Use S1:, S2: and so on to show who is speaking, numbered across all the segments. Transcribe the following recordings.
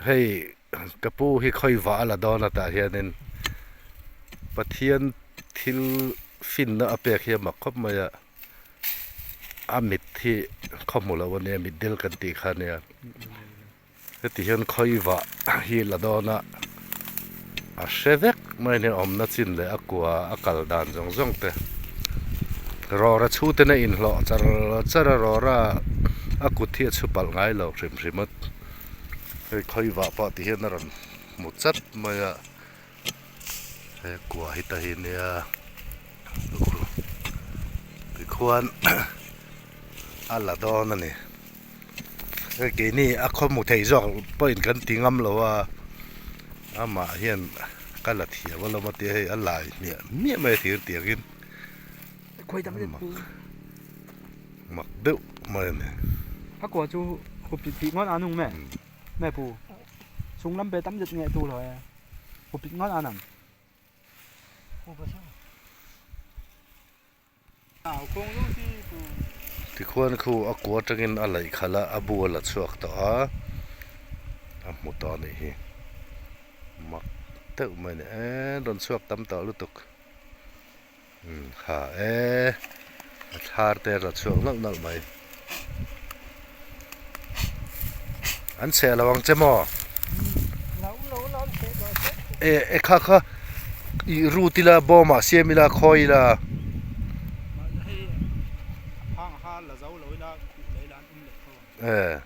S1: Hei ka pu hi khawi vah a la dawn a tah hianin Pathian thil finna a pek hi a mak khawp mai a a mit hi khaw hmu lo a nia mit del kan tih kha a nia. Heti hian khawivah hi la dawn a, a hre vek mai nia awmna chin leh a kua a kal dan zawng zawng te. Rawra chhu ten a inhlawh char char a, rawra a kut hi a chhu palh ngai lo hrim hrim a, hei khawivah pawh ti hian a rawn hmu chat mai a, he kua hi ta hi nia tikhuan a la dawn a ni. Hei keini a khaw hmu thei zawk pawhin kan ti ngam lo a amah hian ka la thiam alawm a tia hei a lai hmiah hmiah mai a thir tiangin mak mak deuh mai a ni.
S2: A kua chu hup pit pih ngawt a nung me me pu chung lam pe tam zet nge tu lo e hup pit ngawt a nang.
S1: Tikhuan khu a kua atangin a laih khalh a, a bu a la chhuak tawh a, a hmu tawh a nih hi. Mak deuh mai a ni e, rawn chhuak tam tawh lutuk. Umm ha e, a thlar te a la chhuak nalh nalh mai. An chheh lo ang che maw? E e kha kha ih rut ila bawm ah siam ila khawi ila. E.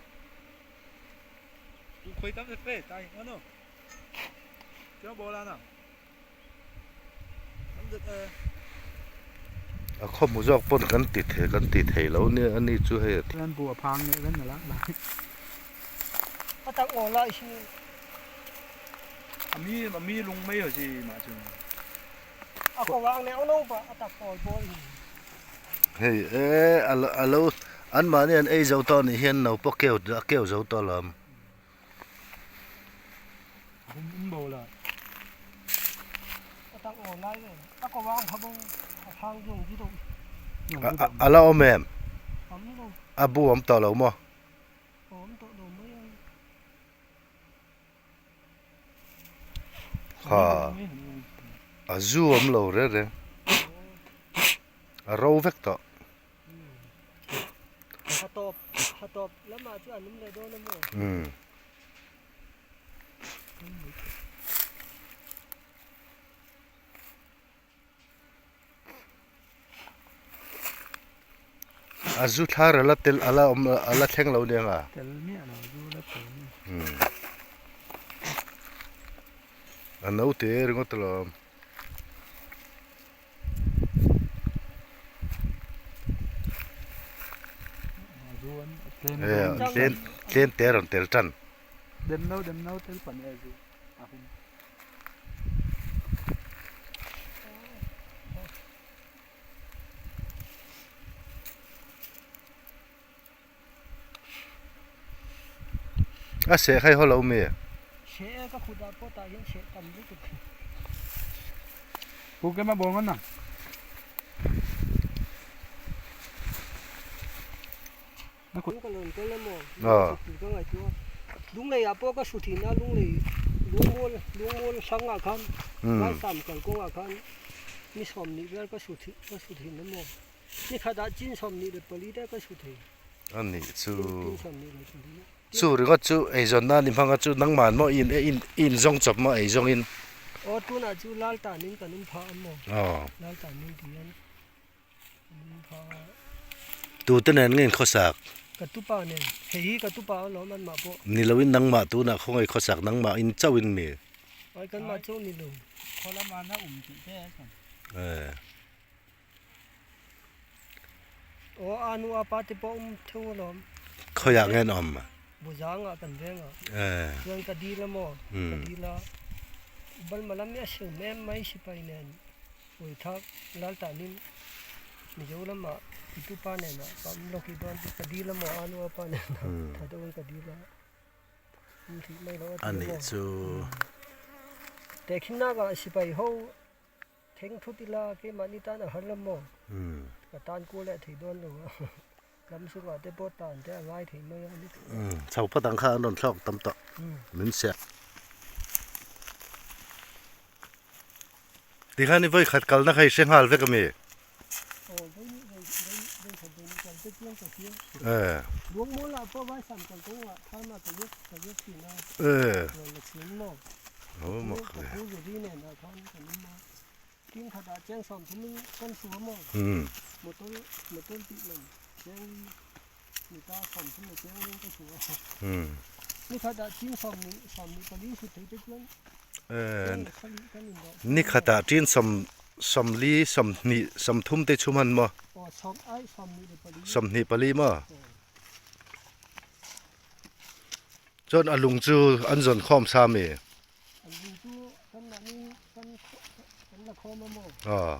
S1: A khaw hmu zawk pawn kan ti thei kan ti thei lo nia ani chu hei a Hei e a lo anmahni an ei zo tawh anih hian no pawh keu a keu zo tawh lo. A la awm em? A bu awm tawh lo maw? Ha a zu awm lo reng reng a ro vek tawh. A zu thlar a la tel a la awm a la thleng lo nia nga. A naute ringawt alawm. Tlem te a rawn tel tan. A seh kha i haw lo mi? A nih chu chu ringawt chu eizawn nan i hmang a chu nangmah maw i in i in zawng chawp maw eizawng in.
S3: Aw tunah chu lal tan in kan in phah a maw lal tan in ti hian kan in phah a.
S1: Tute nen nge in khawsak?
S3: Ka tupa nen hei hi ka tupa alawm anmah pawh.
S1: Ni lo in nangmah tunah khawngaih khawsak nangmah in chauh in mi?
S3: Ai kanmah chauh ni lo.
S2: Khaw lama na um tih te a chuan.
S1: Eh.
S3: Aw a nu a pa te pawh awm theuh alawm.
S1: Khawiah nge an awm?
S3: Buzangah kan veng a. Chuan ka dil a maw? Ka dil a. Balma lam hi a hrilh em mai sipai nen Uithak Laltanin Mizo lamah i tupa nena ka awm lawk i dawn tih ka dil a maw a nu a pa nena tha deuhin ka dil a. Awm thih mai loh a ti a maw?
S1: A nih chu.
S3: Tehkhinnak ah sipai ho Theng thut ila keimahni tan a har lo maw? Ka tan kual leh thei dawn lo a. Lam sukah te pawh tan te a ngai thei mai a ni.
S1: Chho phawt ang kha an rawn thlawk tam tawh min siah. Tikhan i vawikhat kalna kha i hre nghal vek ami? Ni khatah tin sawm sawmli sawmhnih sawmthum te chhum han maw 24 maw chuan a lung chu an zawn khawm sa ami aw.